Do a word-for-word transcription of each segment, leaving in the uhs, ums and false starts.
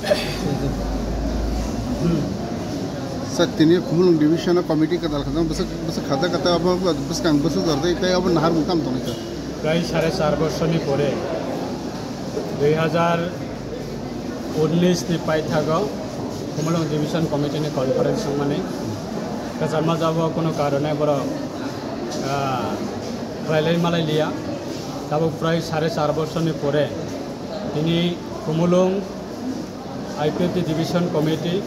Sir, tini Khumulwng division committee kwtal khajak bwswk, bwswk khajak kwtal abo bwskang bwswk jordai tei abo naharmung tamo tongnai sir? Prai sare char bosorni pore dui hazar unnish ni paithago Khumulwng division committee ni conference wngmani kwchama jabo kunu karone borok, ah, khlailai malai liya. Tabuk prai sare char bosorni pore tini Khumulwng I P F T Division Committee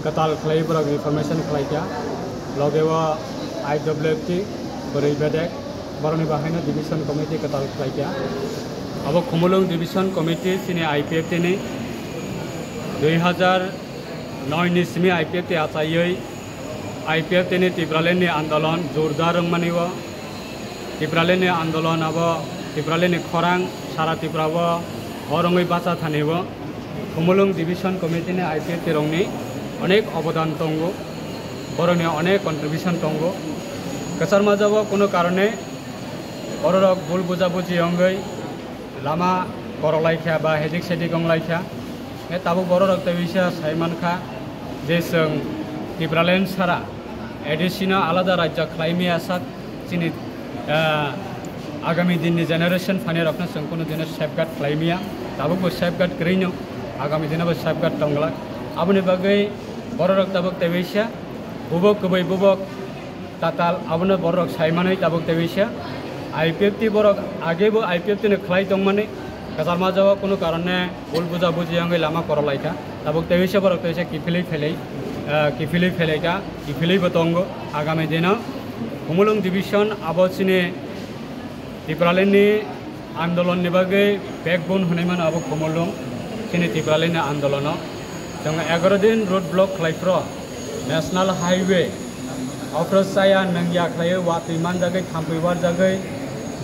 kwtal khlai borok reformation khlaikha, loge o I W F T bwrwi bedek borokni bahaino Division Committee kwtal khlaikha. Abo Khumulwng Division Committee chini I P F T ni dui hazar noi ni simi I P F T achaiwi I P F T ni Tipraland ni andolon jordar wngmani o, Tipraland ni andolon abo Tipraland ni khorang sara Tripura o hor wngwi bacha thani o. Khumulwng Division Committee ni I P F T rokni onek obodan tongo, borokni onek contribution tongo. Kwchar majabo kunu karone bororok bul buja buji wngwi lama korolai kha ba hedik sedik wng lai kha. E tabuk bororok tei bisa sai man kha je chwng Tipraland sara A D C no alada rajya khlai maya sak chini, ah, agami din ni generation phainai rok no chwng kunu dino safeguard khlai maya, tabuk bo safeguard kwrwi no agami dino bo safeguard tong glak. Aboni bagwi bororok tabuk tei bisa bubok kwbwi bubok tatal abono borok sai manwi tabuk tei bisa I P F T borok age bo I P F T no khlai tong mani kwchar majabo kunu karone bul buja buji wngwi lama korolai kha. Tabuk tei bisa borok tei bisa kiphilwi phelai, ah, kiphilwi phelai kha, kiphilwi bo tongo. Agami dino Khumulwng division abo chini Tipraland ni andolon ni bagwi backbone hwnwi mano abo Khumulwng chini Tipraland ni andolono. Chwng egaro din road block khlai phro National Highway ophro chaya nangya khlaiwi watwi manjagwi thampui warjagwi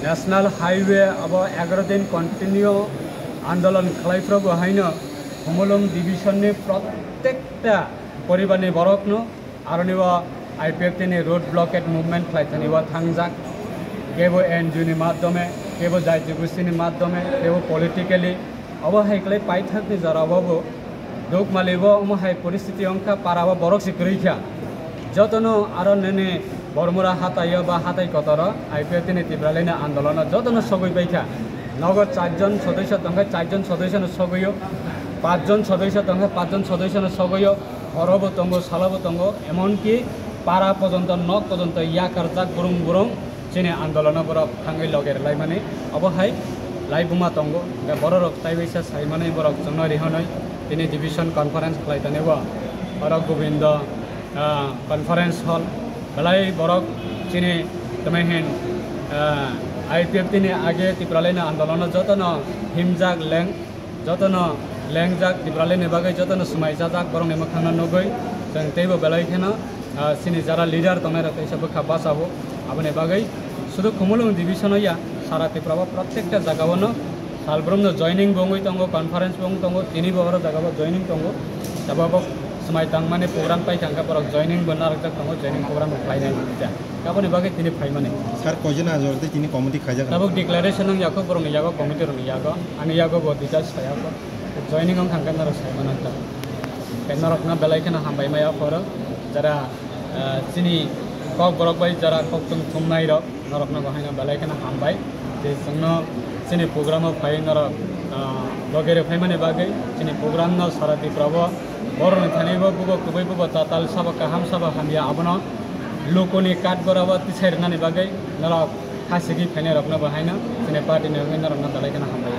National Highway abo egaro din continue andolon khlai phro bo haino Khumulwng division ni protekta poribar ni borok no Aroni o I P F T ni road blockade movement khlai thani o thangjak, kebo N G O ni madhyome, kebo jati gosti ni madhyome, kebo politically, obo hai khlai paithak ni jora o bo duk mali o omo hai poristhiti wngkha, para o borok se kwrwi kha. Jotono aro nini Bormura hatai o ba hatai kotor o I P F T ni Tipraland ni andolon o jotono sogwi bai kha. Nogo char jon sodosyo tongkha, char jon sodosyo no sogwi o, panch jon sodosyo tongkha, panch jon sodosyo no sogwi o. Horo bo tongo, salo bo tongo, emonki para pojonto, nok pojonto yakarjak burung burung chini andolono borok thangwi loge rwlaimani. Obo hai laibuma tongo, hwnkhe bororok taibaisa saimanwi borok chwngno rihonwi tini division conference khlai tonwi o. Oro Gobindo, ah, conference hall, belai borok chini tamo hin, ah, I P F T ni age Tipraland ni andolono jotono himjak leng, jotono lengjak, Tipraland ni bagwi jotono swmai chajak, borokni mwkhangno nugwi chwng teibo belai kheno, ah, chini jara leader tongnai rok teisa bwkha bachao. Aboni bagwi sudu Khumulwng division o ya, sara Tripura o protekta jaga o no salbrumno joining bo wngwi tongo, conference bo wng tongo, tini bo oro jaga o joining tongo. Tabuk swmai tangmani program paikha hwnkhe borok joining bo narwkjak tongo, joining program bo khlainai hwnwi kha. Aboni bagwi tini phaimani. Sir, koijon ajor tei tini committee khaijak? Tabuk declaration wng yakho borokni yago, committee rokni yago, ani yago bo details phai yakho. Joining wng kha hwnkhe norok sai mano ta. Tei norokno belai kheno hambai maya phoro, jara, ah, chini kok borok bai jara kok tung thumnai rok, norokno bo haino belai kheno hambai. Je chwngno chini program o phai norok, ah, loge rw phaimani bagwi, chini program no sara Tripura o borokni thani bo bubo kwbwi bubo tatal sabo kaham sabo hamya abono lukuni katgora o tisai rwnani bagwi norok hasigi phainai rokno bo haino chini party ni wngwi norokno belai kheno hambai.